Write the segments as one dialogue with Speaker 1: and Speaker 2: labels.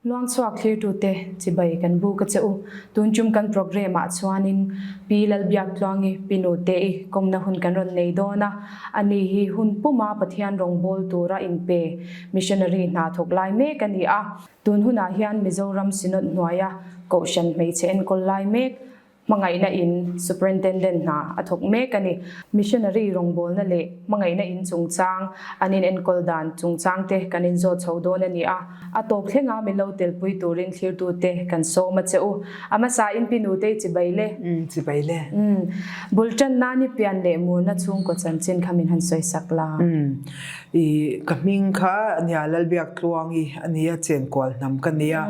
Speaker 1: Luangchhuak thlirtute chibai kan buk a che u. Tun tum kan programme ah chuanin Pi Lalbiaktluangi, Pi Nute-i kawmna hun kan rawn nei dawn a. Ani hi hun puma Pathian rawngbâwl tura inpe missionary hna thawk lai mek a ni a. Tun hunah hian Mizoram Synod hnuaia Kohhran hmeichhe enkawl lai mek Hmangaihna in Superintendent hna a thawk mek a ni. Missionary rawngbawlna leh hmangaihna in chungchang an in enkawl dan chungchang te kan in zawt chho dawn a ni a. A tawp thlenga min lo telpui turin thlirtute kan sawm a che u. A hmasa in pi Nutei chibai le.
Speaker 2: Umm chibai le.
Speaker 1: Umm bul tan nan i pian leh murna chhungkaw chanchin kha min han sawi sak la.
Speaker 2: Umm I ka hming kha a nia Lalbiaktluangi a nia Chenkual hnam ka nia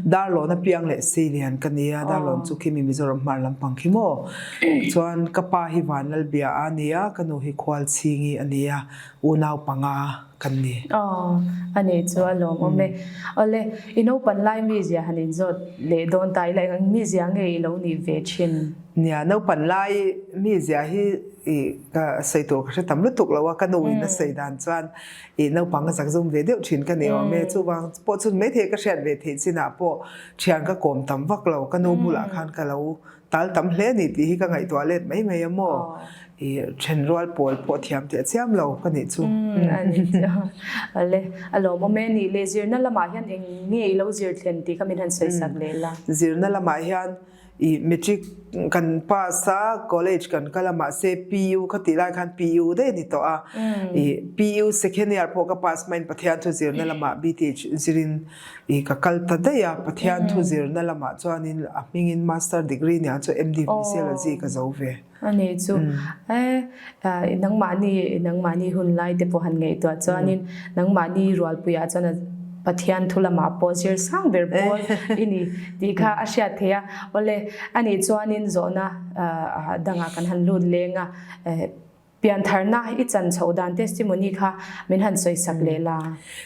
Speaker 2: Darlawn a piang leh Seilian ka nia Darlawn chu khi mi Mizoram hmar lampang khi maw chuan ka pa hi Vanlalbia a nia ka nu hi Khualchhingi a nia unau panga kan ni.
Speaker 1: Aw a nih chu a lawmawm e. Awle i naupan lai mizia han inzawt leh dawn ta ila eng mizia nge i lo nih ve thin?
Speaker 2: Nia naupan lai mizia hi I ka sawi tur ka hre tam lutuk lo a, ka nu in a sawi dan chuan i naupang a zak zum ve deuh thin ka ni awm e, chuvang pawh chun maithei ka hriat ve theih chinah pawh thian ka kawm tam vak lo, ka nu bulah khan ka lo tal tam hle a ni tih hi ka ngaihtuah let mai mai a maw, i then rual pawl pawh thiam teh chiam lo ka nih chu.
Speaker 1: A ni chu ale a lawmawm e nih leh zirna lamah hian eng nge i lo zir thlen tih kha min han sawi sak leh la.
Speaker 2: Zirna lamah hian I matric kan pass a, college kan kal a mahse PU ka tih lai khan PU daih a ni tawh a. I PU second year pawh ka pass hmain Pathian thu zirna lamah BTH zirin i ka kal ta daih a. Pathian thu zirna lamah chuanin a hmingin master degree nia chu MD Missiology ka zo ve.
Speaker 1: A ni chu e nangmahni nangmahni hun lai te pawh han ngaihtuah chuanin nangmahni rualpuiah chuan a Pathian thu lamah pawh zir sang ber pawl i ni tih kha a hriat theih a. Awle a nih chuanin zawhna dangah kan han lut leng a, piantharna i chan chhoh dan testimony kha min han sawi sak leh la.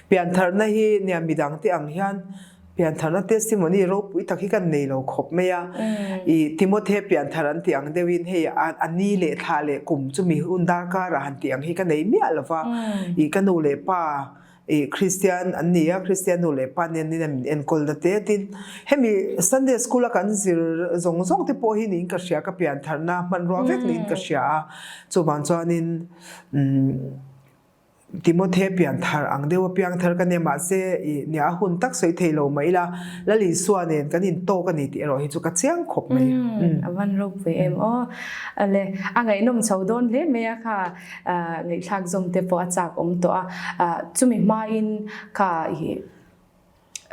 Speaker 2: Piantharna hi nia midangte ang hian Piantharna testimony ropui tak hi kan nei lo khawp mai a. I Timothy pianthar an tih ang deuhin hei a ni leh thla leh kum chumi hun darkar ah han tih ang hi ka nei miah lo va. I ka nu leh pa i Kristian an ni a, Kristian nu leh pa nen in min enkawl na te tin hemi Sunday school a kan zir zawng zawng te pawh hi niin ka hria ka piantharna hmanrua vek niin ka hria a. Chuvang chuanin umm. Timothy pianthar ang deuh a piangthar ka nia mahse i nia a hun tak sawi thei lo mai ila Lal Isua nen kan intawk a ni tih erawh hi chu ka chiang khawp mai.
Speaker 1: A van ropui em aw. Ale a ngaihnawm chho dawn hle mai a kha ngaihthlak zawm te pawh a chak awm tawh a chumi hmain kha i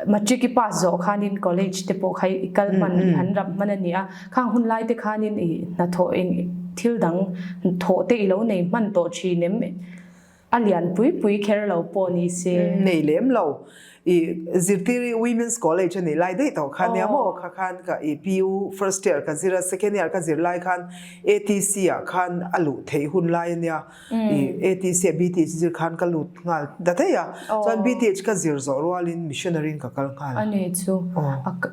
Speaker 1: Matric i pass zawh khanin college te pawh kha i kal hman i han rap hman a ni a, khang hun lai te khanin i hnathawh eng thil dang thawh te i lo nei hman tawh thin em? A lian pui pui kher lo pawh ni se.
Speaker 2: Nei lem lo. I zirtir i Women's College a nih lai daih tawh kha nia maw? Kha khan ka i PU first year ka zir a, second year ka zir lai khan ATC ah khan a luh theih hun lai a nia. I ATC ah BTH zir khan ka lut nghal ta daih a, chuan BTH ka zir zawh rualin missionary in ka kal nghal.
Speaker 1: A ni chu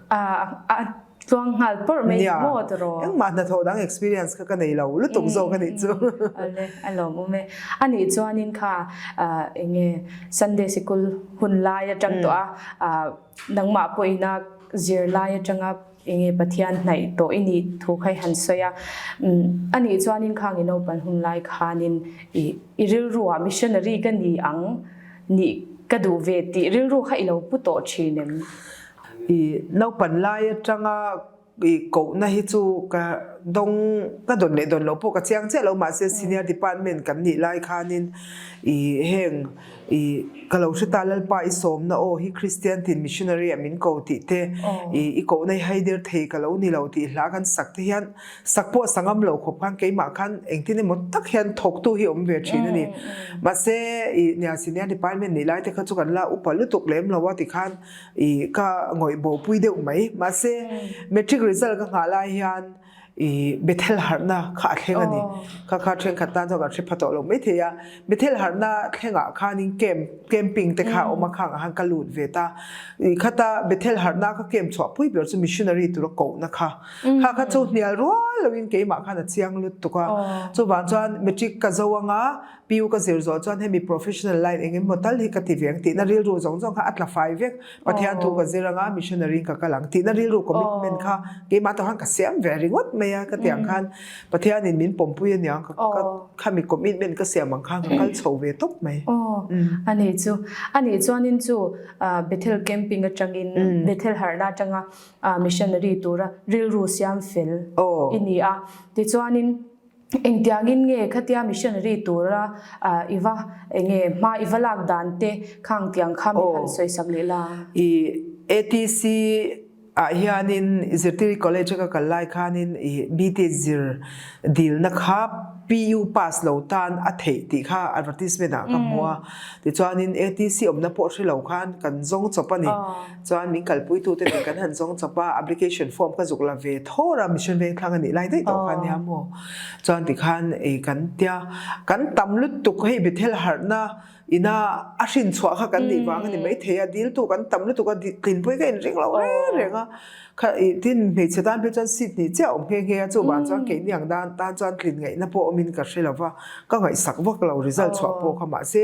Speaker 1: a tluang nghal pawrh mai maw tawh?
Speaker 2: Engmah hnathawh dang experience kha ka nei lo lutuk zawk a nih chu.
Speaker 1: Ale a lawmawm e. A nih chuanin kha eng nge Sunday sikul hun lai atang tawh a nangmah pawhin a zirlai atanga Enge Pathian hnaih tawh i nih thu kha i han sawi a, a nih chuanin khang i naupan hun lai khanin i i rilruah missionary ka ni ang nih ka duh ve tih rilru kha i lo pu tawh thin em?
Speaker 2: I naupan lai atanga i kohna hi chu ka dawng ka dawn leh dawn lo pawh ka chiang chiah lo mahse senior department kan nih lai khanin i heng I ka lo hre ta Lalpa i sawmna aw hi Kristian tin missionary ah min ko tih te i i kohna i haider thei ka lo ni lo tih hla kan sak te hian sak pawh sa ngam lo khawp khan keimah khan engtin emaw tak hian thawktu hi awm ve thin a ni. Mahse i nia senior department nih lai te kha chu kan la upa lutuk lem lo a tikhan i ka ngawih bo pui deuh mai. Mahse matric result ka nghah lai hian. I Bethel harhna kha a thleng a ni. Kha kha thenkhat tan chuan kan hre pha tawh lo maithei a. Bethel harhna thlengah khanin camp camping te kha a awm a, khangah khan ka lut ve ta. I khata Bethel harhna ka camp chhuah pui ber chu missionary tura kohna kha. Kha kha chu hnial rual loin keimah khan a chiang lutuk a. Chuvang chuan matric ka zo anga PU ka zir zawh chuan hemi professional line eng emaw tal hi ka ti ve ang tihna rilru zawng zawng kha a tla fai vek. Pathian thu ka zir anga missionary in ka kal ang tihna rilru commitment kha keimah tawh khan ka siam ve ringawt mai a ka ti ang khan Pathian in min pawmpui aniang ka khami commitment ka siam ang khan ka kal chho ve tawp mai.
Speaker 1: Aw ani chu ani chuanin chu Bethel camping atangin Bethel harhna atanga missionary tura rilru siam fel i ni a tichuanin Engtiangin nge khatia missionary tura i va enge hma i va lak dan te khang tiang kha min han sawi sak leh la?
Speaker 2: I ATC ah hianin Zirtiri College a ka kal lai khanin i BT zir dilna kha PU pass lo tan a theih tih kha advertisement ah ka hmu a. Tichuanin ATC awmna pawh hre lo khan kan zawng chawp a ni. Chuan min kalpuitute nen kan han zawng chawp a, application form ka zuk la ve thawr a, mission vengthlang a nih lai daih tawh kha nia maw. Chuan tikhan ei kan tia, kan tam lutuk hei Bethel harhna ina a hrin chhuah kha kan nih vang a ni maithei a, diltu kan tam lutuk a, tlinpui ka inring lo reng reng a, kha ih tin hmeichhe tan phei chuan seat hnih chiah a awm nghe nghe a, chuvang chuan keini ang dan tan chuan tlin ngaihna pawh awmin ka hre lo va, ka ngaihsak vak lo result chhuah pawh kha mahse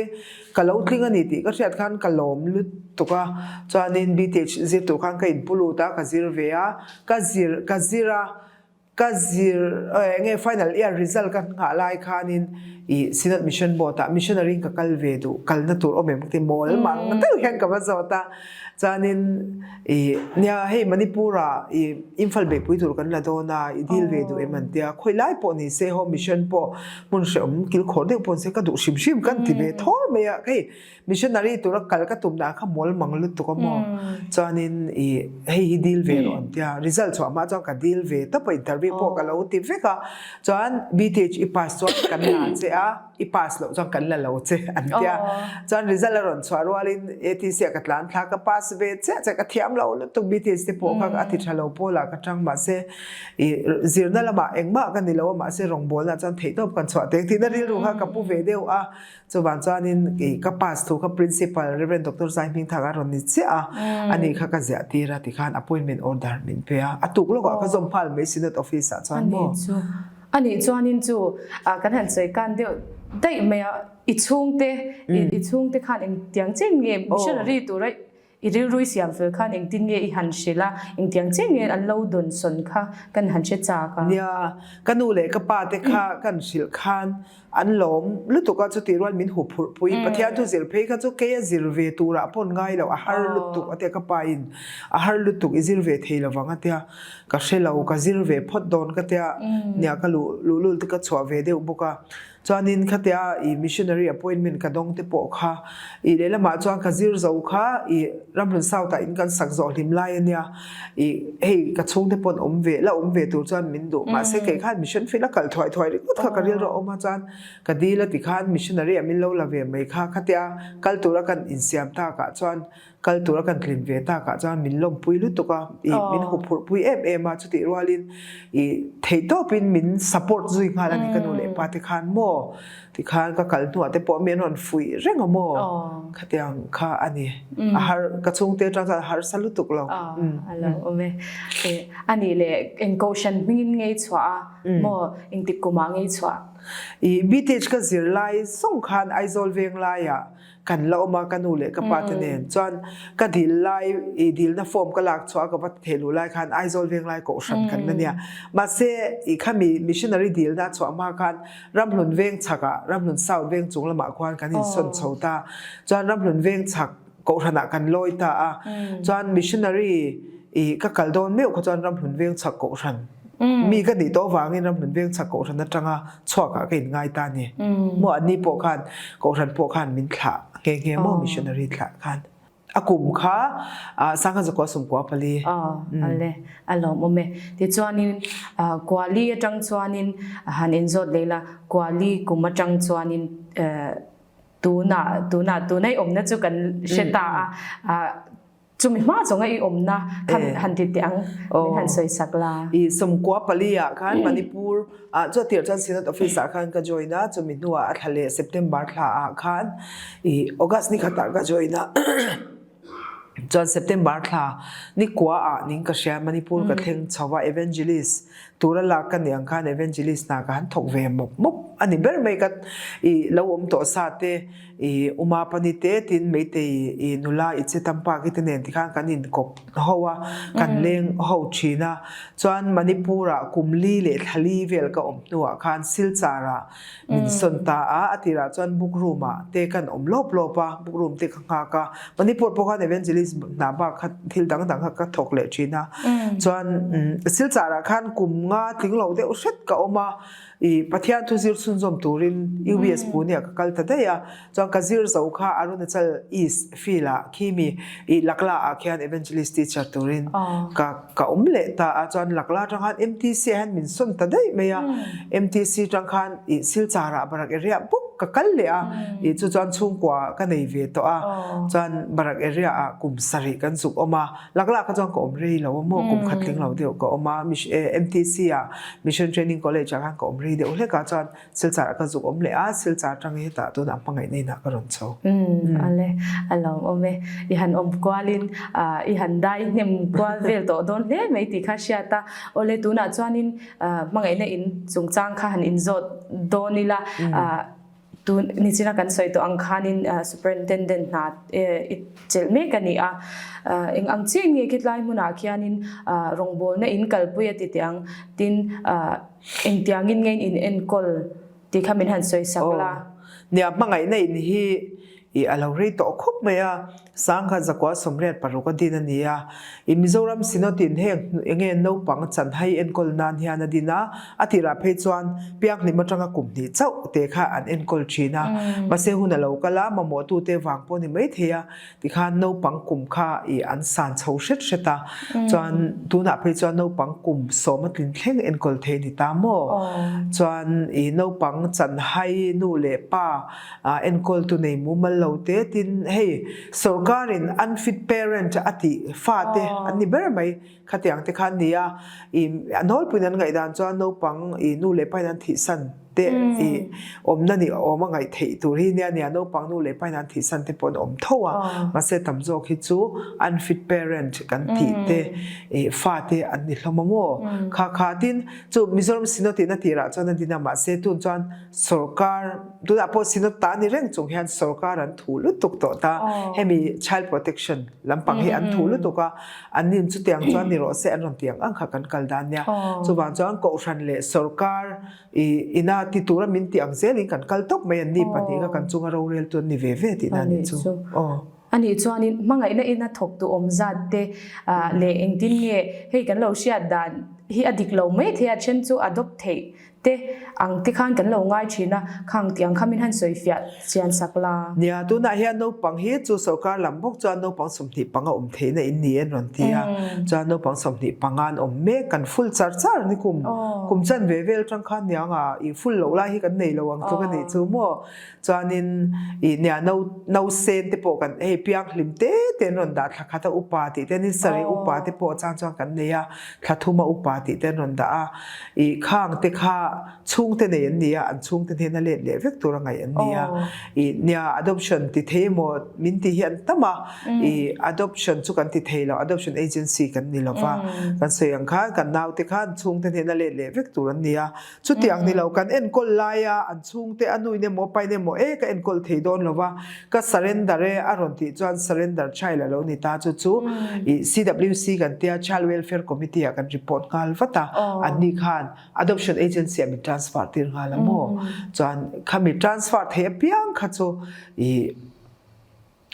Speaker 2: Ka lo tling a ni tih ka hriat khan ka lawm lutuk a, chuanin BTH zir tur khan ka inpu lut a, ka zir ve a, ka zir ka zir a, ka zir eng nge final year result ka nghah lai khanin ih Synod Mission Board ah missionary in ka kal ve duh, kalna tur awm em ka ti mawl mang deuh hian ka va zawt a, chuanin ih nia hei Manipur ah ih Imphal beihpui tur kan la dawn a, i dil ve duh em an tia, khawi lai pawh ni se home mission pawh hmun hrehawm kilkhawr deuh pawh ni se ka duh hrim hrim kan ti ve thawl mai a, hei missionary tura kal ka tum dan kha mawl mang lutuk a maw, chuanin i hei hi dil ve rawh an tia, result chhuah hma chuan ka dil ve tawp a, interview pawh ka lo ti vek a, chuan BTH i pass chuan kan la che a. i pass loh chuan kan la lo che an tia chuan result a rawn chhuah rualin ATC ah ka tlan thla ka pass ve chiah chiah ka thiam lo lutuk BTS te pawh kha a ti tha lo pawl ah ka tang mahse i zirna lamah engmah ka ni lo a mahse rawngbawlna chuan theihtawp kan chhuah teng tihna rilru kha ka pu ve deuh a chuvang chuanin i ka pass thu kha principal Rev Doctor Zaihmingthanga a rawn ni chiah a ani kha ka ziah tir a tikhan appointment order min pe a a tuk lawkah ka zawm nghal mai Synod office ah chuan maw.
Speaker 1: A nih chuanin chu kan han sawi kan deuh daih mai a, i chhungte, i chhungte khan engtiang chen nge missionary tura i rilru i siam fel khan engtin nge i han hrilh a, engtiang chen nge an lo dawn sawn kha kan han hre chak a.
Speaker 2: Nia, ka nu leh ka pa te kha kan hrilh khan an lawm lutuk a, chutih rual min hu phurh pui. Pathian thu zir phei kha chu kei a zir ve turah pawn ngai lo, a har lutuk a tia ka pa in a har lutuk i zir ve thei lovang a tia. Ka hre lo, ka zir ve phawt dawn ka tia, nia ka luh luhlul te ka chhuah ve deuh bawk a. Chuanin khatia i missionary appointment ka dawng te pawh kha i lehlamah chuan ka zir zo kha i Ramhlun South ah in kan sak zawh hlim lai a nia, i hei ka chhungte pawn awm ve la awm ve tur chuan min duh. Mahse kei khan mission field a kal thuai thuai ringawt kha ka rilru a awm a, chuan ka dil a tikhan missionary ah min lo la ve mai kha khatia kal tura kan insiam takah chuan Kal tura kan tlin ve takah chuan min lawmpui lutuk a, i min huphurhpui em em a, chutih rualin i theihtawpin min support zui nghal a ni ka nu leh pa te khan maw tikhan ka kal hnuah te pawh mi an rawn fuih reng a maw khatiang kha a ni a har ka chhungte atang chuan a harsa lutuk lo.
Speaker 1: A lo awm e. A nih leh eng kohhran hmingin ngei chhuah a maw engtik kumah ngei chhuah?
Speaker 2: I BTH ka zir lai zawng khan Aizawl veng laiah Kan la awm a, ka nu leh ka pa te nen chuan ka dil lai, i dilna form ka lak chhuah a ka va theh luh lai khan Aizawl Venglai Kohhran kan la nia. Mahse, i khami missionary dilna chhuah hma khan Ramhlun Veng chhakah, Ramhlun South Veng chung lamah khuan kan insawn chho ta. Chuan Ramhlun Veng chhak Kohhranah kan lawi ta a. Chuan missionary i ka kal dawn meuh kha chuan Ramhlun Veng chhak Kohhran mi ka nih tawh avangin Ramhlun Veng chhak Kohhran atanga chhuakah ka inngai ta a ni. Maw anni pawh khan Kohhran pawh khan min thlah nghe nghe maw missionary thlah khan. A kum kha Sangha Zakua Sumkua pali.
Speaker 1: Ale a lawmawm e. Tichuanin Kuali atang chuanin han inzawt leh ila Kuali kum atang chuanin Tunah, tunah, tunai awmna chu kan hre ta a. Chumi hma zawnga i awmna kha han ti teh ang, min han sawi sak la.
Speaker 2: I sawmkua pali ah khan Manipur ah chu a tirh chuan Synod Office ah khan ka join a, chumi hnuah a thla leh September thla ah khan i August ni khatah ka join a, chuan September thla ni kua ah ning ka hria Manipur ka thleng chho a, Evangelist tura lak ka nih ang khan Evangelist hna ka han thawk ve mawp mawp a ni ber mai ka i lo awm tawh sa te. I Uma pani te tin Meitei i nula i che tam pa ki te nen tikhan kan inkawp ho a, kan leng ho thin a. Chuan Manipur ah kum li leh thla li vel ka awm hnuah khan Silchar ah min sawn ta a, a tirah chuan book room ah te kan awm lawp lawp a, book room te ka nghak a. Manipur pawh khan evangelist hna bak kha thil dang dang kha ka thawk leh thin a. Chuan Silchar ah khan kum nga tling lo deuh hret ka awm a. I Pathian thu zir chhunzawm turin UBS Pune ah ka kal ta daih a, chuan ka zir zo kha Arunachal East field ah khi mi i Lakla ah khian Evangelist teacher turin ka ka awm leh ta a, chuan Lakla atang khan MTC ah hian min sawn ta daih mai a, MTC atang khan i Silchar ah Barak area bawk ka kal leh a, i chu chuan chhungkua ka nei ve tawh a, chuan Barak area ah kum sarih kan zuk awm a. Laklah kha chuan ka awm rei lo a maw, kum khat tling lo deuh ka awm a, MTC ah Mission Training College ah khan ka awm rei deuh hlek a, chuan Silchar ah ka zuk awm leh a, Silchar atang hi hetah tunah hmangaihna inah ka rawn chho.
Speaker 1: Umm ale, a lawm awm e. I han awm kualin i han dai hnem kual vel tawh dawn hle mai tih kha hriat a, awle tunah chuanin hmangaihna in chungchang kha han inzawt dawn ila, Tun nichina kan sawi tawh ang khanin Superintendent hna i chelh mek a ni a. Eng ang chiah nge khitlai hmunah khianin rawngbawlna in kalpui a ti teh ang. Tin, engtiangin nge in enkawl tih kha min han sawi sak la.
Speaker 2: Nia, hmangaihna in hi i a lo rei tawh khawp mai a. Sangha zakua 86 a din a ni a, i Mizoram Synod in heng enge naupang chanhai enkawl nan hian a din a, a tirah phei chuan pianghlim atanga kum hnih chauh te kha an enkawl thin a, mahse hun a lo kal a, mamawhtute vang pawh ni mai thei a, tikhan naupang kum kha i an san chho hret hret a, chuan tunah phei chuan naupang kum sawm a tlin thleng enkawl thei a ni ta maw? Chuan i naupang chanhai nu leh pa Enkawltu nei mumal lo te tin hei sorkarin unfit parent a tih fate an ni ber mai khatiang te kha an ni a, i a nawlpuiin an ngaihdan chuan naupang i nu leh pain an thihsan te i awmna ni awm a ngaih theih tur hi nia nia naupang nu leh pain an thihsan te pawh an awm tho a, mahse tam zawk hi chu unfit parent kan tih te i fate an ni hlawm a maw kha kha tin chu Mizoram Synod in a tirah chuan a din a mahse tun chuan Sorkar, tunah pawh Synod ta ni reng chung hian sorkar an thu lutuk tawh ta. Hemi child protection lampang hi an thu lutuk a, an nin chutiang chuan ni rawh se an rawn ti ang ang kha kan kal dan nia. Chuvang chuan kohhran leh sorkar i ina ti tura min ti ang zelin kan kal tawp mai an ni pahnih kha kan chunga rorel tu an ni ve ve tihna a nih chu. Aw.
Speaker 1: A nih chuanin hmangaihna ina thawk tu awm zat te leh engtin nge hei kan lo hriat dan hi a dik lo mai thei a, then chu adopt theih Te ang te khan kan lo ngai thin a, khang tih ang kha min han sawi fiah chian sak la.
Speaker 2: Nia, tunah hian naupang hi chu sorkar lam bawk chuan naupang 25 a awm theihna in ni an rawn ti a, chuan naupang 25 an awm mek kan full char char ni kum kum chan ve vel atang khan niang a i full loh lai hi kan nei lo ang tluk a nih chu maw. Chuanin i nia no nausen te pawh kan hei pianghlim te te an rawn dah thla khat a upa tih te ni sarih upa te pawh chang chuan kan nei a thla thuma upa tih te an rawn dah a i khang te kha chhungte nei an ni a an chhungte hnena let leh vek tura ngaih an ni a i nia adoption ti thei emaw min tih hi an tam a i adoption chu kan ti thei lo adoption agency kan ni lova kan sawi ang khan kan naute khan chhungte hnena let leh vek tur an ni a Chutiang ni lo, kan enkawl laia an chhungte a nuin emaw pain emaw e ka enkawl thei dawn lo va, ka surrender e a rawn tih chuan surrender child a lo ni ta chu chu i CWC kan tia Child Welfare Committee ah kan report nghal vat a, anni khan adoption agency ah min transfer tir nghal a maw? Chuan khami transfer thei apiang kha chu i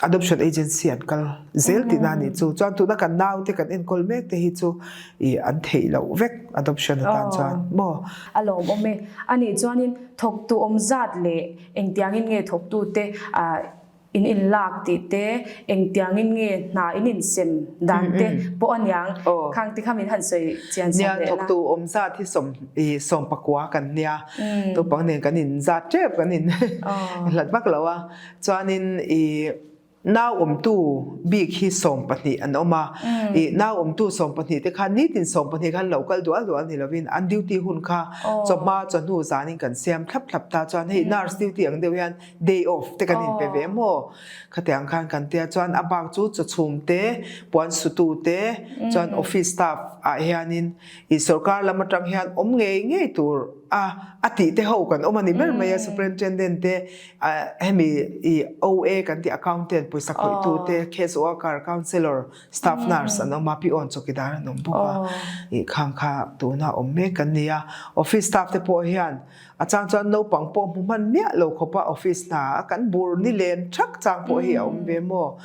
Speaker 2: Adoption agency an kal zel tihna a nih chu. Chuan tuna kan naute kan enkawl mek te hi chu i an theih loh vek adoption atan chuan maw?
Speaker 1: A lawmawm e. A nih chuanin thawktu awm zat leh engtiangin nge thawktute in inlak tih te, engtiangin nge hna in insem dan te pawh a niang. Khang ti kha min han sawi chian sak leh la.
Speaker 2: Nia, thawktu awm zat hi sawm i sawmpakua kan nia. Naupang nen kan inzat tep kan in hlat vak lo a. Chuanin i. Nau awmtu bik hi 12 an awm a, i nau awmtu 12 te khan nitin 12 khan lo kal dual dual ni lovin an duty hun kha chawhma chawhnu zanin kan siam thlap thlap ta chuan hei nurse duty ang deuh hian day off te kan inpe ve maw khatiang khan kan tia chuan a bak chu chawchhum te puan sutu te chuan office staff ah hianin i sorkar lam atang hian awm ngei ngei tur a a tih te ho kan awm a ni ber mai a superintendent te Hemi i OA kan tih accountant pawisa khawihtu te, case worker, counsellor, staff nurse an awm a, peon chawkidar an awm bawk a. I khang kha tuna awm mek kan ni a. Office staff te pawh hian a chang chuan naupang pawh hmu hman miah lo khawpa office hna a kan bur ni len thak chang pawh hi a awm ve maw?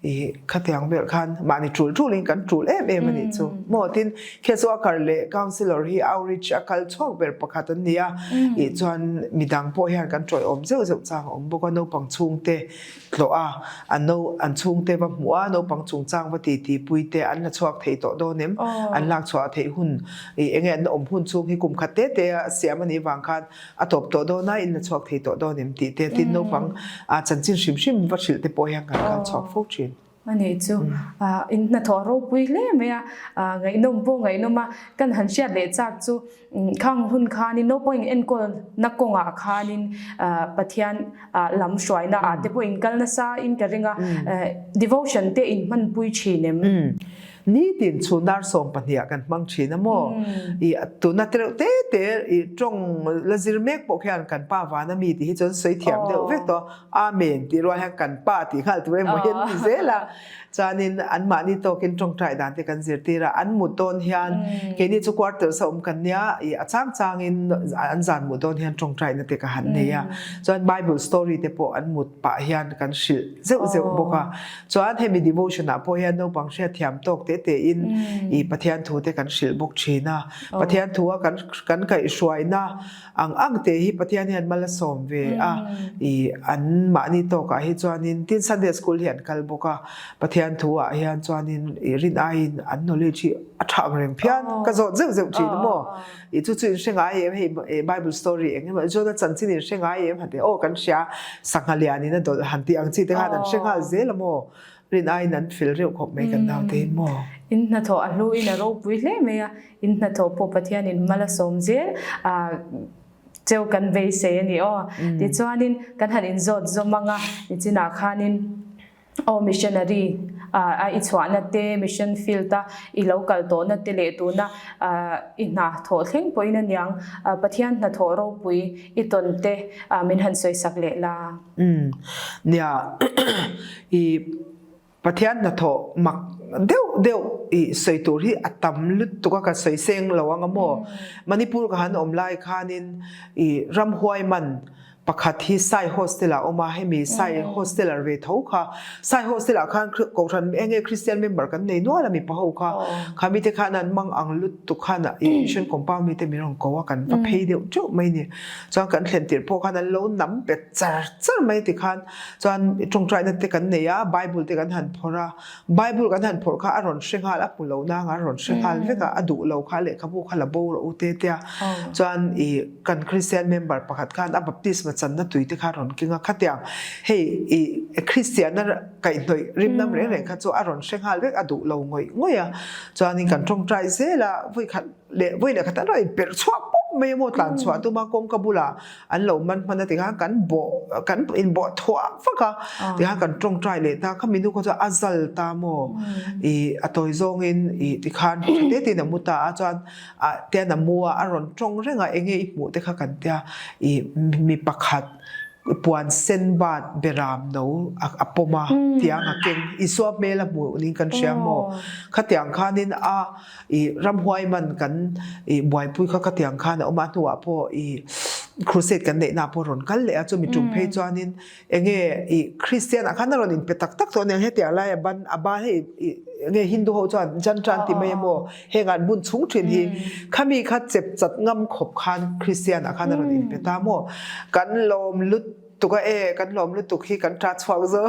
Speaker 2: I khatiang vel khan mahni tul tulin kan tul em em a nih chu maw? Tin, case worker leh counsellor hi outreach a kal chhuak ber pakhat an ni a, ih chuan midang pawh hian kan tawiawm zeuh zeuh chang a awm bawk a, naupang chhungte tlawh a, an no an chhungte va hmuh a, naupang chungchang va titi pui te an la chhuak thei tawh dawn em? An lak chhuah theih hun ih enge an awm hun chhung hi kum khat te te a siam a nih vang khan a tawp tawh dawn a, in la chhuak thei tawh dawn em tih te tin naupang chanchin hrim hrim va hrilh te pawh hian kan kal chhuak fo thin.
Speaker 1: A nih chu in hnathawh ropui hle mai a, ngaihnawm pawh ngaihnawm a, kan han hriat leh chak chu khang hun khanin naupang in enkawl na kawngah khanin Pathian lam hruaina ah te pawh in kal nasa in ka ring a, devotion te in hmanpui thin em?
Speaker 2: Nitin chu dar 12 ah kan hmang thin a maw? I tuna tereuh te te i tawng la zir mek pawh khian kan pa vana mi tih hi chuan sawi thiam deuh vek tawh. Amen tih rual hian kan pa tih nghal tur emaw hian ti zel a. Chuanin anmahni tawkin tawngtai dan te kan zirtir a. An mut dawn hian keini chu quarters a awm kan nia i a chang changin an zan mut dawn hian tawngtaina te ka han nei a. Chuan Bible story te pawh an mut pah hian kan hrilh zeuh zeuh bawk a. Chuan hemi devotion ah pawh hian naupang hriatthiam tawk te te in i Pathian thu te kan hrilh bawk thin a. Pathian thu a kan kan kaihhruaina ang ang te hi Pathian hian mal a sawm ve a. I an mahni tawk ah hi chuanin tin Sunday school hi an kal bawk a. Pathian thu ah hian chuanin i rin aiin an knowledge hi a tha ang reng phian. Ka zawt zeuh zeuh thin a maw? I chu chu in hre ngai em hei Bible story eng emaw Jonah chanchin in hre ngai em han ti aw kan hria sangha lian in a dawlh han tih ang chi te khan an hre nghal zel a maw rin aiin an fel reuh khawp mai kan naute hi maw.
Speaker 1: In hnathawh a hlu in a ropui hle mai a, in hnathawh pawh Pathian in mal a sawm zel a cheu kan beisei a ni aw. Tichuanin kan han inzawt zawm ang a, nichinah khanin Aw missionary a i chhuahna te, mission field a i lo kal tawhna te leh tuna i hna thawh thleng pawhin a niang Pathian hnathawh ropui i tawn te min han sawisak leh la.
Speaker 2: Umm nia i Pathian hnathawh mak deuh deuh i sawi tur hi a tam lutuk a ka sawi seng lo ang a maw Manipur ka han awm lai khanin i ramhuai man Pakhat hi Sai Hostel ah a awm a, hemi Sai Hosteler ve tho kha, Sai Hostel ah khan Kohhran eng nge Christian member kan nei nual a mipa ho kha, kha mite khan an mang ang lutuk khan i mission compound mite min rawn ko a, kan va phei deuh teuh mai ni. Chuan kan thlen tirh pawh khan an lo nam bet char char mai ti khan chuan tawngtaina te kan nei a, Bible te kan han phawrh a, Bible kan han phawrh kha a rawn hre nghal, a hmu lo nang a rawn hre nghal vek a, a duh lo kha lehkhabu kha la bo rawh u te tia chuan i kan Christian member pakhat khan a baptisma channa tui te kha a rawn keng a, khatiang hei i Christian a kaihhnawih rimnam reng reng kha chu a rawn hre nghal vek, a duh lo ngawih ngawih a, chuanin kan tawngtai zel a, vawikhat leh vawi leh khat an rawn inperh chhuak pawp mai a maw tlan chhuah tum a kawngka bulah an lo man hman a tikhan kan bawh kan inbawh thuah vak a tikhan kan tawngtai leh ta kha minu kha chuan a zal ta maw i a tawi zawngin i tikhan tha te tein a mu ta a chuan ah tian a mu a a rawn tawng reng a enge i hmuh te kha kan tia i mi pakhat puan sen bat beram no a pawm a tiang a keng Isua hmel a hmuh niin kan hria maw khatiang khanin a I ramhuai man kan i buaipui kha khatiang khan a awm a hnuah pawh i crusade kan neihna pawh rawn kal leh a chumi tum phei chuanin enge i Christian ah khan a rawn inpe tak tak tawh aniang hetiang laia ban a ban hei i enge Hindu ho chuan jantan ti mai emaw heng an bun chung thin hi khami kha chep chat ngam khawp khan Christian ah khan a rawn inpe ta maw kan lawm lut. lutuk a e kan lawm lutuk hi kan ta chhuak zo.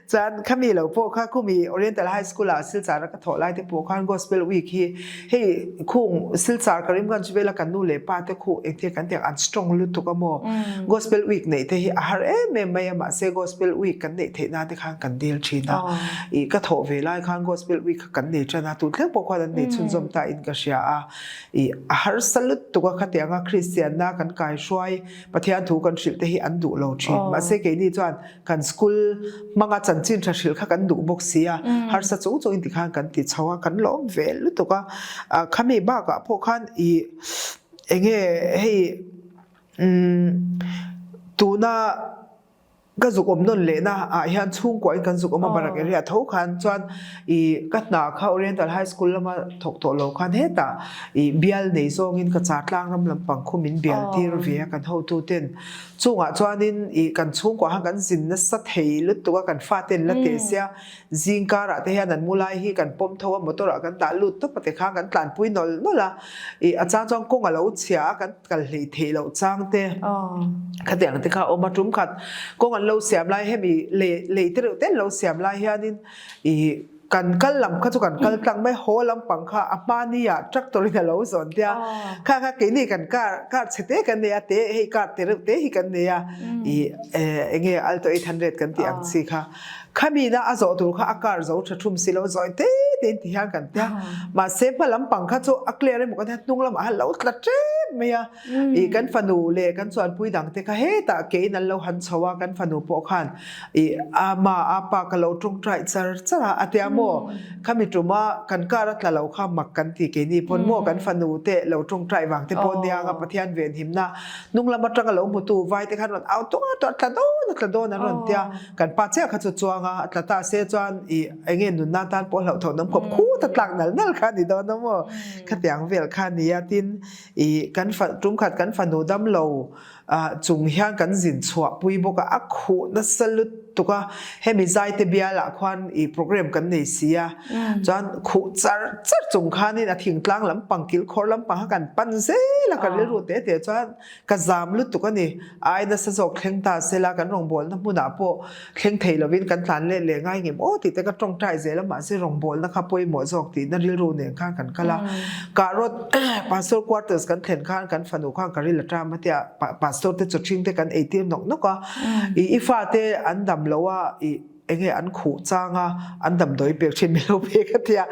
Speaker 2: Chuan khami lo pawh kha khumi Oriental High School ah Silchar a ka thawh lai te pawh khan Gospel Week hi hei khung Silchar Karimganj vela kan nu leh pa te khu engthil kan tiang an strong lutuk a maw. Gospel Week neih te hi a har em em mai a mahse Gospel Week kan neih theih nan te khan kan dil thin a. I ka thawh ve lai khan Gospel Week kha kan nei tan a tun thleng pawh khuan an nei chhunzawm ta in ka hria a. I a harsa lutuk a khatianga Kristianna kan kaihruai Pathian thu kan hrilh te hi an duh lo thin. Mahse keini chuan kan school hmanga chanchin tha hrilh kha kan duh bawk si a, harsa chung chung in tikhan kan ti chho a, kan lawm ve lutuk a. Khami bakah pawh khan i enge hei umm tuna ka zuk awm nawn lehna ah hian chhungkua in kan zuk awm a Barak area tho khan chuan i ka hna kha Oriental High School lama thawk tawh lo khan hetah i bial nei zawngin ka char tlang ram lampang khu min bial tir ve a kan hotu ten chungah chuanin i kan chhungkua khan kan zin nasa thei lutuk a kan faten la teh sia zingkar ah te hian an mu lai hi kan pawm tho a motor ah kan dah lut tawp a tikhan kan tlanpui nawlh nawlh a i a chang chuan kawng a lo chhia a kan kal hlei theih loh chang te khatiang te kha a awm a tum khat kawng an lo siam lai hemi lei lei te reuh te an lo siam lai hianin i kan kal lam kha chu kan kal tlang mai haw lampang kha a hmani ah tractor in a lo zawn tia kha kha keini kan car car chhe te kan nei a te hei car te reuh te hi kan nei a i enge alto 800 kan tih ang chi kha Khami na a zawh tur kha a car zo tha thum si lo zawi te te in ti hian kan tia. Mahse hma lampang kha chu a clear emaw kan tia hnung lamah khan lo tla tep mai a. I kan fanu leh kan chuanpui dang te kha hetah keiin an lo han chho a kan fanu pawh khan i ama a pa ka lo tawngtai char char a a tia maw khami tuma kan car a tla lo kha mak kan ti keini pawn maw kan fanu te lo tawngtai vang te pawh nia anga Pathian venhimna hnung lam atanga lo hmutu vai te khan rawn au tung a tla dawn a tla dawn an rawn tia. Kan pa chiah kha chu chuang a, a tla ta se chuan i enge nunna tan pawh hlauhthawn awm khawp khut a tlak nal nal kha a ni dawn a maw? Khatiang vel kha a ni a, tin i kan fa tumkhat kan fanu damlo chung hian kan zin chhuah pui bawk a, a khuh nasa lutuk a, hemi zaite bialah khuan i program kan nei si a, chuan khuh char char chung khanin a thingtlang lampang kilkhawr lampang kha kan pan zel a, ka rilru te te chuan Ka zam lutuk a ni. Ai nasa zawk thleng ta sela kan rawngbawlna hmunah pawh thleng thei lovin kan tlan let leh ngai ngem aw tih te ka tawngtai zel a mahse rawngbawlna kha pawimawh zawk tihna rilru nen khan kan kal a. Kahrawt Pastor quarters kan thlen khan kan fanu khan ka ril a ṭam a tia Pastor te chawṭhing te kan eitir nawk nawk a. I i fate an dam lo a i enge an khuh chang a an damdawi pek thin min lo pek a tia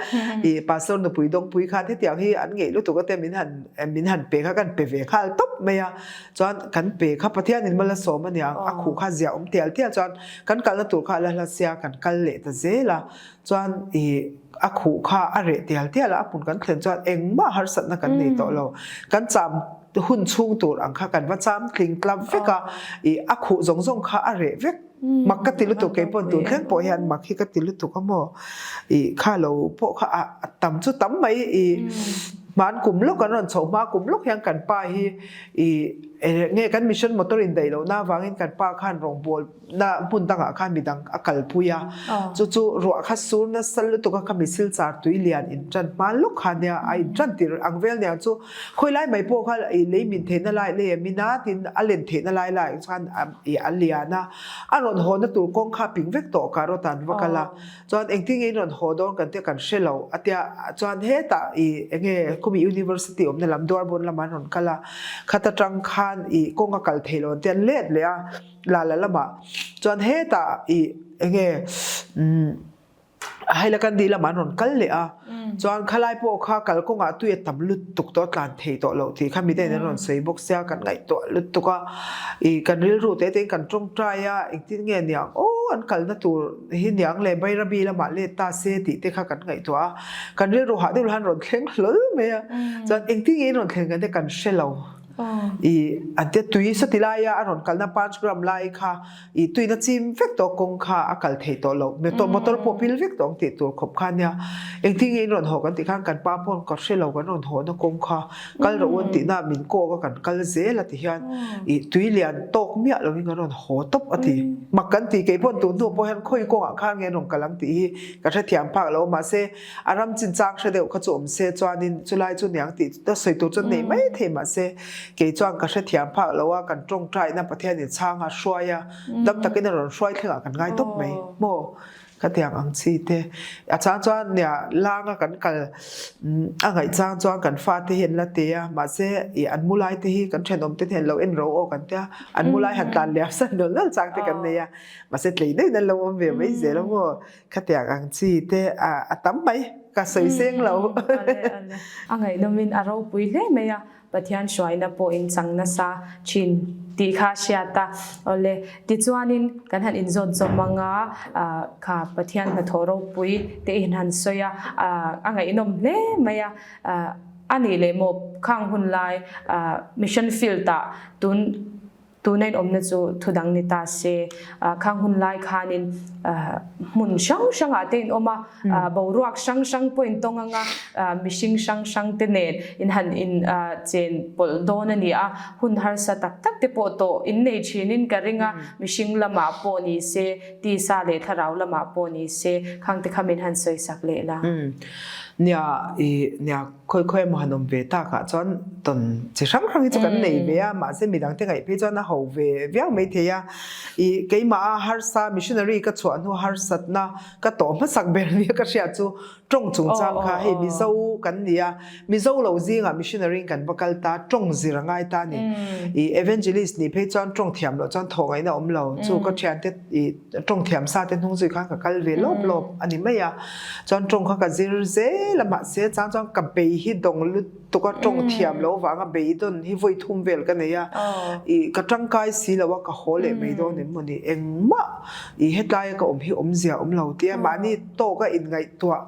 Speaker 2: i pastor nupui dawngpui khan hetiang hi an ngeih lutuk a te min han min han pe kha kan pe ve nghal tawp mai a chuan kan pe kha Pathian in mal a sawm aniang a khuh kha zia awm tial tial chuan kan kalna tur kha a la hla sia kan kal leh ta zel a chuan i a khuh kha a reh tial tial a a hmun kan thlen chuan engmah harsatna kan nei tawh lo kan cham hun chhung tur ang kha kan va cham tling tlap vek a i a khuh zawng zawng kha a reh vek Mak ka ti lutuk kei pawn tun thleng pawh hian mak hi ka ti lutuk a maw i kha lo pawh kha a tam chu tam mai i hman kum lawk an rawn chhoh hma kum lawk hian kan pa hi i nge kan mission motor in daih lohna avangin kan pa khan rawngbawl na hmun dangah khan midang a kalpui a chu chu ruah kha sur nasa lutuk a khami silchar tui lian in tan hma lawk kha nia a in tan tir ang vel nia chu khawi lai mai pawh kha i lei min theihna lai lei a min a tin a len theihna lai lai chuan i a lian a, a rawn haw na tur kawng kha a ping vek tawh ka rawt an va kal a, chuan engtin nge in rawn haw dawn kan tia kan hre lo a tia chuan hetah i enge khumi university awmna lam Duarbawn lamah an rawn kal a, khat atang khan i kawng a kal thei lo an tia an let leh a lala lamah chuan hetah i enge umm. Hailakandi lamah an rawn kal leh a, chuan khalai pawh kha kalkawngah tui a tam lutuk tawh a tlan thei tawh loh tih kha miten an rawn sawi bawk sia kan ngaihtuah lutuk a, ih kan rilru te tein kan tawngtai a engtin nge niang aw an kalna tur hi niang leh Bairabi lamah let ta se tih te kha kan ngaihtuah a, kan rilru hah deuh lah an rawn thleng hlawl mai a, chuan engtin nge in rawn thleng kan te kan hre lo, ih an tia tui sawti laia a rawn kalna Panchgram lai kha I tuina chim vek tawh kawng kha a kal thei tawh lo. Motor pawh pil vek tawh ang tih tur khawp kha nia. Engtin nge in rawn haw kan tih khan kan pa pawn ka hre lo kan rawn haw na kawng kha kal rawh u an tih na min kawk a kan kal zel a ti hian i tui lian tawk miah lo in kan rawn haw tawp a ti. Mak kan ti kei pawn tun hnu pawh hian khawi kawngah khan nge an rawn kal ang tih hi ka hrethiam phak lo mahse a ram chinchang hre deuh kha chu awm se chuanin chulai chu niang tih sawi tur chu an nei mai thei mahse. kei chuan ka hrethiam phak lo a, kan tawngtaina Pathianin chhang a hruai a, dam takin a rawn hruai thlengah kan ngai tawp mai maw? Khatiang ang chi te. A chang chuan nia langa kan kal a ngaih chang chuan kan fate hi an la te a, mahse ih an mu lai te hi kan thenawm te hian lo en ro aw kan tia, an mu lai han tlan liam san nawlh nawlh chang te kan nei a, mahse tlei deuhin an lo awm ve mai zel a maw? Khatiang ang chi te a tam mai, ka sawi seng lo.
Speaker 1: A ngaihnawmin a ropui hle mai a, Pathian hruaina pawh in chang nasa thin tih kha a hriat a. Awle, tichuanin kan han inzawt zawm ang a, kha Pathian hnathawh ropui te in han sawi a, a ngaihnawm hle mai a. A nih leh maw khang hun lai mission field ah tun Tuna inawmna chu thu dang ni ta se, khang hun lai khanin hmun hrang hrangah te inawm a, boruak hrang hrang pawh intawng anga mihring hrang hrang te nen in han in chen pawlh dawn a ni a, hun harsa tak tak te pawh tawh innei thinin ka ring a, mihring lamah pawh ni se, tisa leh thlarau lamah pawh ni se, khang te kha min han sawisak leh la.
Speaker 2: Nia, i nia. Khawi khawi emaw han awm ve takah chuan tawn chi hrang hrang hi chu kan nei ve a, mahse midang te ngaih phei chuan a ho ve viau mai thei a. Ih keimah a harsa missionary ka chhuah hnu harsatna ka tawh hmasak ber nia ka hriat chu tawng chungchang kha hei Mizo kan ni a, Mizo lo zingah missionary in kan va kal ta, tawng zir a ngai ta a ni. Ih evangelist nih phei chuan tawng thiam loh chuan thawh ngaihna awm lo, chu ka thiante ih tawng thiam sa te hnung zui khan ka kal ve lawp lawp a ni mai a. Chuan tawng kha ka zir zel a mahse chang chuan ka bei hi dawng lutuk a tawng thiam loh avanga bei dawn hi vawi thum vel ka nei a ih ka tangkai si lo a ka haw leh mai dawn em mawni engmah ih hetlai a ka awm hi awmzia awm lo tia mahni tawk a inngaihtuah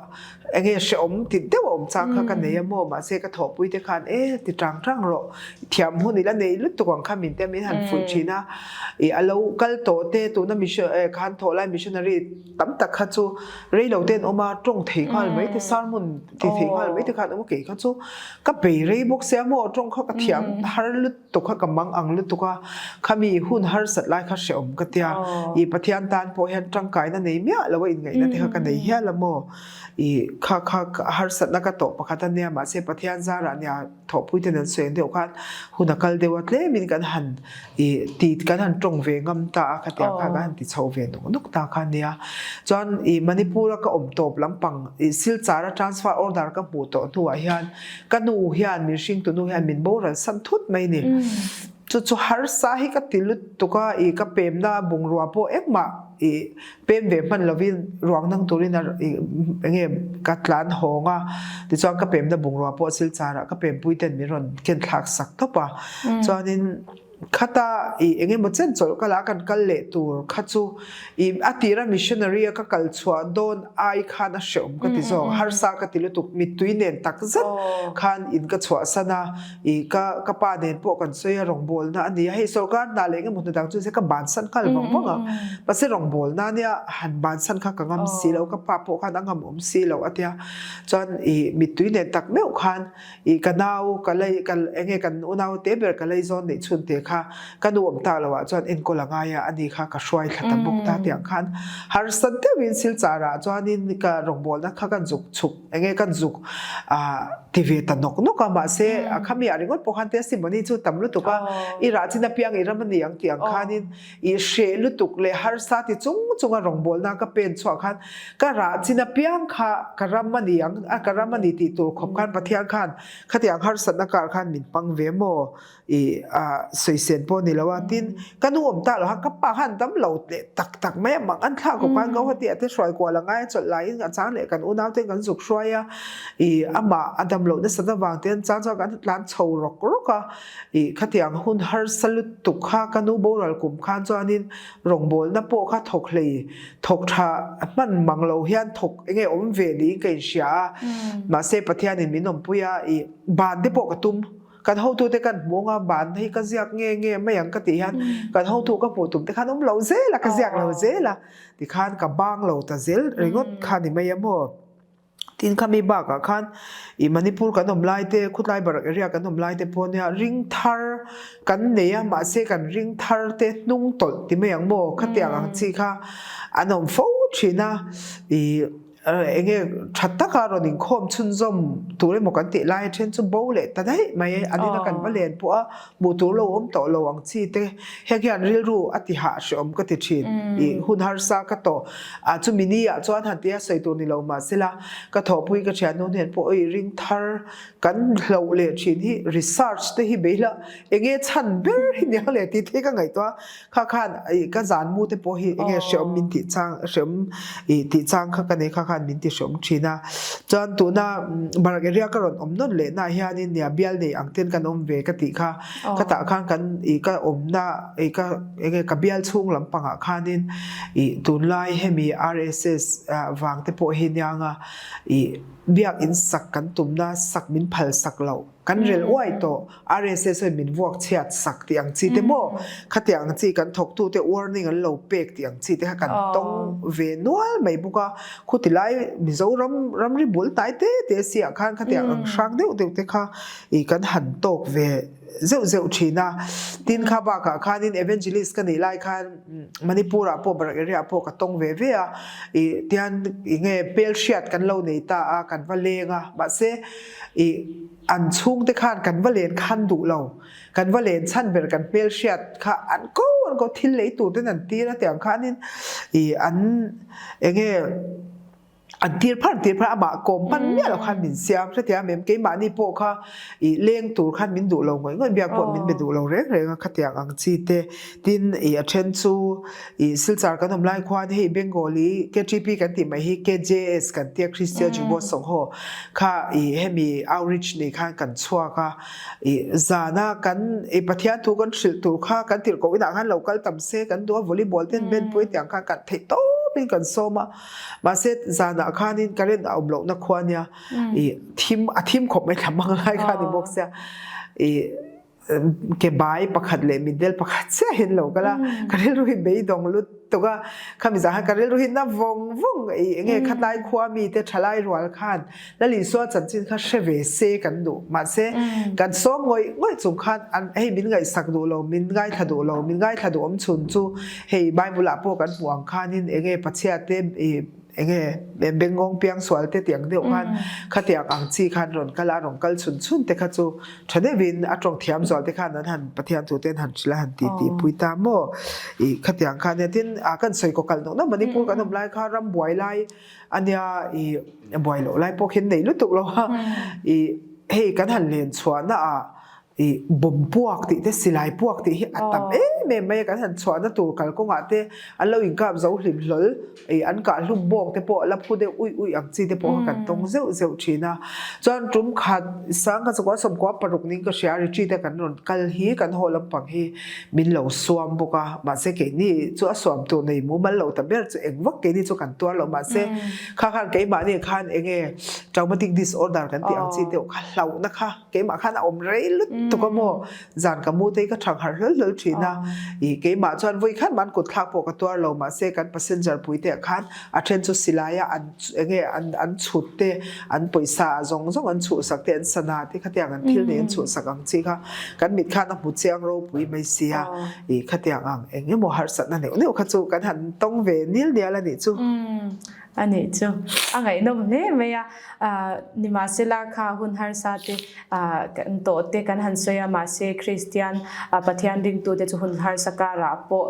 Speaker 2: enge hrehawm ti deuh a awm chang kha ka nei a maw mahse ka thawhpui te khan e ti tang tang rawh thiam hun ila nei lutuk ang kha min te min han fuih thin a ih a lo kal tawh te tuna mission khan thawh lai missionary tam tak kha chu rei lo te an awm a, tawng thei nghal mai te, sermon ti thei nghal mai te khan an awm a, kei kha chu ka bei rei bawk sia maw, tawng kha ka thiam har lutuk kha ka mang ang lutuk a, khami hun harsat lai kha hrehawm ka tia, ih Pathian tan pawh hian tangkaina nei miah lo a inngaihna te kha ka nei hial a maw, ih kha kha harsatna ka tawh pakhat a nia mahse Pathian zarah nia thawhpui ten an sawi ang deuh khan hun a kal deuh a tlemin kan han ih ti kan han tawng ve ngam ta a khatiang kha kan han ti chho ve nawk nawk ta kha nia. Chuan ih Manipur a ka awm tawp lampang ih Silchar a transfer order ka hmuh tawh hnuah hian ka nu hian min hringtu nu hian min boral san thut mai ni. Chu chu harsa hi ka ti lutuk a ih ka pemna bungrua pawh engmah ih Pem ve hman lovin ruang nang turin a enge ka tlan hawng a, tichuan ka pemna bungrua pawh Silchar ah ka pempui ten min rawn ken thlak sak tawp a, chuanin khata ih engemaw chen chawlh ka la kan kal leh tur kha chu ih a tira missionary a ka kal chhuah dawn ai khan a hrehawm ka ti zawk, harsa ka ti lutuk mittui nen tak zet khan in ka chhuahsan a. I ka ka pa nen pawh kan sawi a rawngbawlna a ni a, hei sorkar hna leh engemaw hna dang chu se ka bansan nghal vang vang a, mahse rawngbawlna nia han bansan kha ka ngam si lo, ka pa pawh khan a ngam awm si lo a tia, chuan i mittui nen tak meuh khan i ka nau ka lei ka enge kan unau te ber ka lei zawn neih chhun te kha ka nu awm tak loh ah chuan enkawl a ngai a, ani kha ka hruai thla ta bawk ta tiang khan harsa deuhin Silchar ah chuanin ka rawngbawlna kha ka zuk chhuk. Enge kan zuk ti ve ta nawk nawk a, mahse a khami ah ringawt pawh khan testimony chu tam lutuk a, i rah chin apiang i ram a ni ang tih ang khanin i hreh lutuk leh harsa ti chung chung a rawngbawlna ka pen chhuah khan ka rah chin apiang kha ka ram a ni ang a ka ram a ni tih tur khawp khan Pathian khan khatiang harsatna kar khan min hmang ve maw? I a sawisên pawh a ni lo a, tin ka nu awm ta lo khan ka pa khan dam lo leh tak tak mai a, mak an thlak khawp khan Guwahati ah te hruai kual a ngai a, chawlh laiin a chang leh kan unau ten kan zuk hruai a, i amah a dam loh nasat avang te an chang chuan kan tlan chho rawk rawk a, i khatiang hun harsa lutuk kha ka nu boral kum khan chuanin rawngbawlna pawh kha thawk hlei thawk tha hman mang lo hian thawk enge awm ve niin ka inhria a, mahse Pathianin min awmpui a, i ban te pawh ka tum. Kan hotute kan hmu anga ban hi ka ziak nge nge mai ang ka tih hian kan hotu ka hmuh tum te khan awm lo zel a, ka ziak lo zel a, tikhan ka bang lo ta zel ringawt kha ni mai a maw. Tin khami bakah khan ih Manipur kan awm lai te, Khutlai Barak area kan awm lai te pawh nia ring thar kan nei a, mahse kan ring thar te hnung tawlh ti mai ang maw khatiang ang chi kha an awm fo thin a, ih. Enge tha taka rawn inkhawm chhunzawm tur emaw kan tih lai a then chu bo leh ta daih mai an ina kan va len pawh a hmuh tur lo awm tawh lo ang chi te heng hian rilru a ti hah hreawm ka ti thin i hun harsa ka tawh a chumi ni ah chuan han tia sawi tur ni lo mahsela ka thawhpui ka thiannu hnen pawh ui ring thar kan hloh leh thin hi research te hi beihla enge chhan ber hi nia leh tih te hi ka ngaihtuah a. Kha khan i ka zan mu te pawh hi enge hreawm min tih chang hreawm i tih chang kha ka nei kha khan min ti hreawm thin a. Chuan tuna Barak area ka rawn awm nawn leh naah hianin nia bial nei ang ten kan awm ve ka tih kha ka tah khan kan i ka awmna i ka enge ka bial chhung lampangah khanin i tunlai hemi RSS vang te pawh hi nianga i biakin sak kan tumna sak min phal sak loh kan rel uai tawh RSS in min vuak chhiat sak tih ang chi te maw khatiang ang chi kan thawktu te warning an lo pek tih ang chi te kha kan tawng ve nual mai bawk a, khuti lai Mizoram ramri bul hnai te te si ah khan khatiang ang hrang deuh deuh te kha ih kan han tawk ve zeuh zeuh thin a, tin kha bakah khanin evangelist ka nih lai khan Manipur ah pawh Barak area ah pawh ka tawng ve ve a, ih tian ih nge hmel hriat kan lo nei ta a kan va leng a mahse ih An chhungte khan kan va len khan duh lo. Kan va len chhan ber kan hmelhriat kha an ko an ko thil lei tur ten an tir a tiang khanin ih an enge an tir phar an tir phar amah kawm hman miah lo khan min siam hretia mem keimahni pawh kha ih leng tur khan min duh lo ngawih ngawih biak pawh min be duh lo reng reng a khatiang ang chi te tin ih a then chu ih Silchar kan awm lai khuan hei Bengali KTP kan tih mai hi KJS kan tia Christian Jubo Sawnghaw Kha i hemi outreach nei khan kan chhuak a, i zana kan i Pathian thu kan hrilh tur kha kan tirh koh inah khan lo kal tam se kan duh a, volleyball te an ben pui tiang khan kan theih tawpin kan sawm a, mahse zanah khanin current a awm lohna khua nia i thim a thim khawp mai thla mang lai kha a ni bawk sia i ke bai pakhat leh mitdel pakhat chiah hian lo kal a ka rilru hi beidawng lutuk a khami zah khan ka rilru hi na vawng vawng i enge khatlai khua mi te thalai rual khan Lalisua chanchin kha hre ve se kan duh mahse kan sawm ngawih ngawih chung khan an hei min ngaihsak duh lo min ngaithla duh lo min ngaithla duh awm chhun chu hei Bible ah pawh kan hmuh ang khanin enge Pathian te i Enge bengngawng piang sual te tiang deuh khan khatiang ang chi khan rawn kal a, rawn kal chhun chhun te kha chu tha deuhin a tawng thiam zual te khan an han Pathian thu te an han hrilh a han ti tih pui ta maw ih khatiang khan nia tin a kan sawi kaw kal nawk nawk Manipur kan awm lai kha ram buai lai ania ih buai loh lai pawh khian nei lutuk lo a ih hei kan han len chhuahna ah I bomb puak tih te silai puak tih hi a tam em em mai a, kan han chhuahna tur kalkawngah te an lo inkap zo hlim hlawl, i an kah hlum bawk te pawh la phu deuh uih uih ang chi te pawh kha kan tawng zeuh zeuh thin a. Chuan tum khat sangha chakua sawmkua paruk ning ka hria retreat a kan rawn kal hi kan haw lampang hi min lo suam bawk a, mahse keini chu a suam tur nei mumal lo ta ber chu eng vak keini chu kan tuar lo mahse kha khan keimahni khan enge traumatic disorder kan tih ang chi deuh kha hlauhna kha Keimah khan a awm rei lutuk a maw? Zan ka mu te hi ka thang harh hlawl hlawl thin a. I keimah chuan vawi khan man kut thlak pawh ka tuar lo mahse kan passenger pui te ah khan a then chu silai a an enge an an chhut te an pawisa a zawng zawng an chhuhsak te an sana te khatiang an thil nei an chhuhsak ang chi kha kan mit khan a hmu chiang ropui mai sia. I khatiang ang eng emaw harsatna neuh neuh kha chu kan han tawng ve nil nial a nih chu.
Speaker 1: A nih chu a ngaihnawm hle mai a, nimahsela kha hun harsa te kan tawh te kan han sawi a, mahse Kristian Pathian ringtute chu hun harsa karah pawh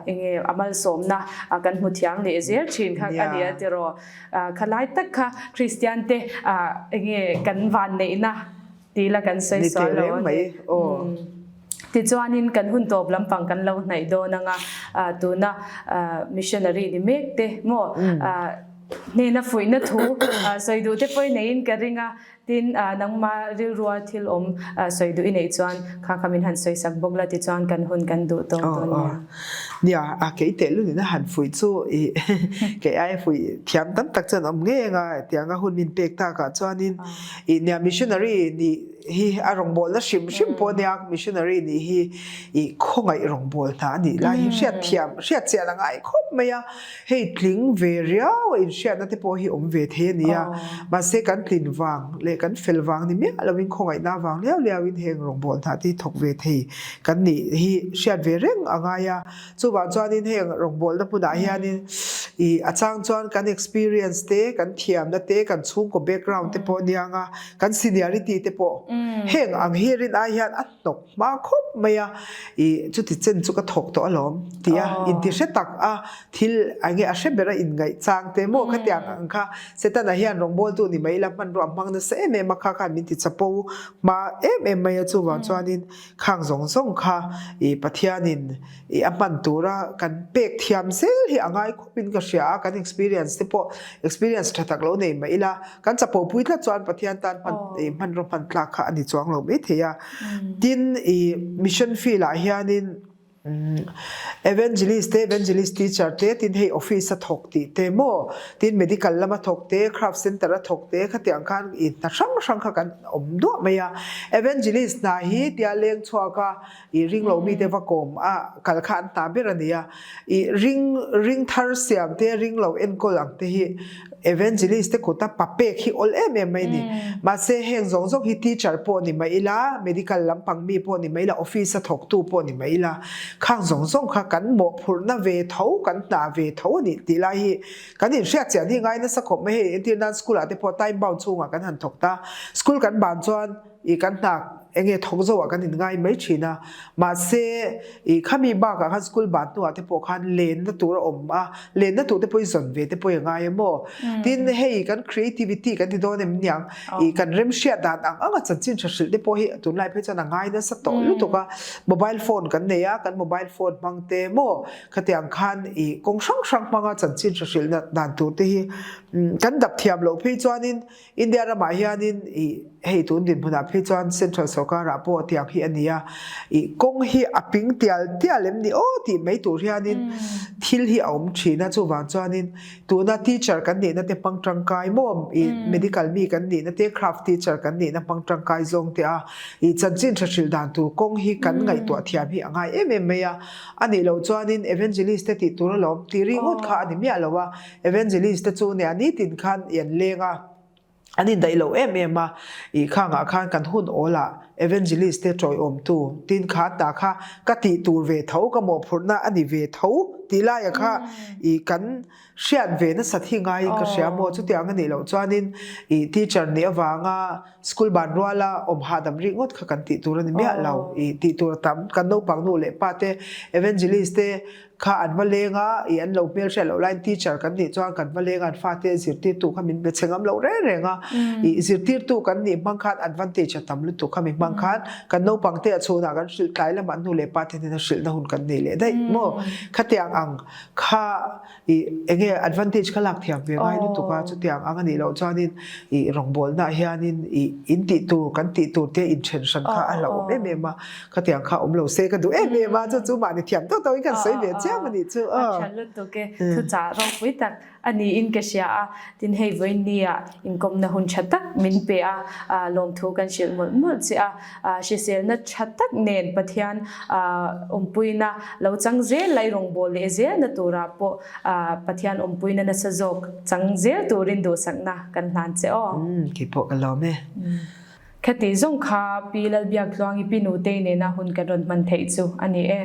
Speaker 1: enge a malsawmna kan hmu thiam leh zel thin kha a ni a tiraw. Khalai tak kha Kristian te enge kan vanneihna Ti la kan sawi sual lo a ni. Tichuanin kan hun tawp lampang kan lo hnaih dawn anga tuna missionary ni mek te maw hnena fuihna thu sawi duh te pawh i neiin ka ring a, tin nangma rilrua thil awm sawi duh i neih chuan kha kha min han sawi sak bawk la tichuan kan hun kan duh tawk dawn nia.
Speaker 2: Nia, a kei tehlul in a han fuih chu i kei aia fuih thiam tam tak chuan awm ngei anga tianga hun min pek takah chuanin I nia missionary nih hi a rawngbawlna hrim hrim pawh nia missionary nih hi i khawngaih rawngbawlna a nih lai hi hriat thiam hriat chian a ngai khawp mai a, hei tling ve riau a inhriatna te pawh hi awm ve thei a ni a, mahse kan tlin vang leh. leh kan fel vang ni miah lovin khawngaihna vang liau liauin heng rawngbâwl hna te hi thawk ve thei kan nih hi hriat ve reng a ngai a. Chuvang chuanin heng rawngbâwlna hmunah hianin ih a chang chuan kan experience te, kan thiamna te, kan chhungkaw background te pawh aniang a, kan seniority te pawh heng ang hi rin ai hian a hnawk hma khawp mai a, ih chuti chen chu ka thawk tawh alawm tih a inti hre tak a, thil eng nge a hre ber a inngaih chang te maw khatiang ang kha Setana hian rawngbawltu ni mai ila hmanrua a hmang nasa em em a, kha khan min ti chapo hma em em mai a, chuvang chuanin khang zawng zawng kha ih Pathianin ih a hman tura kan pek thiam zel hi a ngai khawpin ka hria a, kan experience te pawh experience tha tak lo nei mah ila kan chapo pui tlat chuan Pathian tan hman ih hmanraw hman tlak kha a ni chuang lo maithei a, tin ih mission field ah hianin Evangelist te, Evangelist teacher te, tin hei office a thawk tih te maw, tin medical lama thawk te, craft center a thawk te khatiang khan i hna hrang hrang kha kan awm duah mai a. Evangelist hna hi tia leng chhuak a i ring lo mite va kawm a kal kha an hna ber a ni a. I ring ring thar siam te, ring lo enkawl ang te hi Evangelist te kuta pa pek hi awl em em mai a ni. Mahse heng zawng zawng hi teacher pawh ni mai ila, medical lampang mi pawh ni mai ila, office a thawktu pawh ni mai ila, khang zawng zawng kha kan mawhphurhna ve tho, kan hna ve tho a nih tih lai hi kan inhriat chian hi ngai nasa khawp mai. Hei entir nan school ah te pawh time bound chhungah kan han thawk ta, school kan ban chuan I kan hna enge thawk zo ah kan in ngai mai thin a, mahse i khami bakah khan school ban hnuah te pawh khan lenna tur a awm a, lenna tur te pawh i zawn ve te pawh i ngai a maw? Tin hei kan creativity kan ti dawn em niang, i kan remhriat dan ang ang a chanchin tha hrilh te pawh hi tunlai phei chuan a ngai nasa tawh lutuk a, mobile phone kan nei a, kan mobile phone hmang te maw khatiang khan i kawng hrang hrang hmanga chanchin tha hrilh dan tur te hi kan dap thiam loh phei chuanin India ramah hianin ih hei tun dinhmunah phei chuan Central sorkarah pawh tiang hi a ni a, ih kawng hi a ping tial tial em ni aw tih mai tur hianin thil hi a awm thin a, chuvang chuanin tuna teacher kan nihna te hmang tangkai maw ih medical mi kan nihna te craft teacher kan nihna hmang tangkai zawng te a, ih chanchin tha hrilh dan tur kawng hi kan ngaihtuah thiam hi a ngai em em mai a, a nih loh chuanin evangelist te tih tur alawm tih ringawt kha a ni miah lo a. Evangelist te chu nia nitin khan i an leng a, an indaih lo em em a, i khangah khan kan hun awl ah Evangelist te tawiawmtu tin kha ta kha ka tih tur ve tho, ka mawhphurhna a ni ve tho tih laia kha i kan hriat ve nasat hi ngaiin ka hria maw, chutiang a nih loh chuanin i teacher nih avanga school ban ruala awm hahdam rih ngawt kha kan tih tur a ni miah lo, i tih tur a tam, kan naupang nu leh pa te Evangelist te Kha an va leng a, i an lo hmel hriat loh laiin teacher kan nih chuan kan va leng a, an fate zirtirtu kha min be chhe ngam lo reng reng a, i zirtirtu kan nih hmang khan advantage a tam lutuk kha mi hmang khan kan naupang te a chhunah kan hrilh tlai lamah nu leh pa te hnena hrilhna hun kan nei leh daih maw? Khatiang ang kha i enge advantage kha lak thiam ve ngai lutuk a, chutiang ang a nih loh chuanin i rawngbawlnaah hianin i in tih tur kan tih tur te inthen hran kha a hlauhawm em em a. Khatiang kha awm lo se ka duh em em a, chu chu mahni thiam tawk tawkin kan sawi ve chiam a nih chu.
Speaker 1: A tha lutuk e, thuchah ropui tak a niin ka hria a, tin hei vawinia inkawmna hun tha tak min pe a, lawmthu kan hrilh mawlh mawlh che a, hriselna tha tak nen Pathian awmpuina lo chang zel lai rawngbâwl leh zelna turah pawh Pathian awmpuina nasa zawk chang zel turin duhsakna kan hlan che aw.
Speaker 2: Keipawh ka lawm e.
Speaker 1: Khati zawng kha Pi Lalbiaktluangi Pi Nutei nena hun kan rawn hman theih chu a ni e.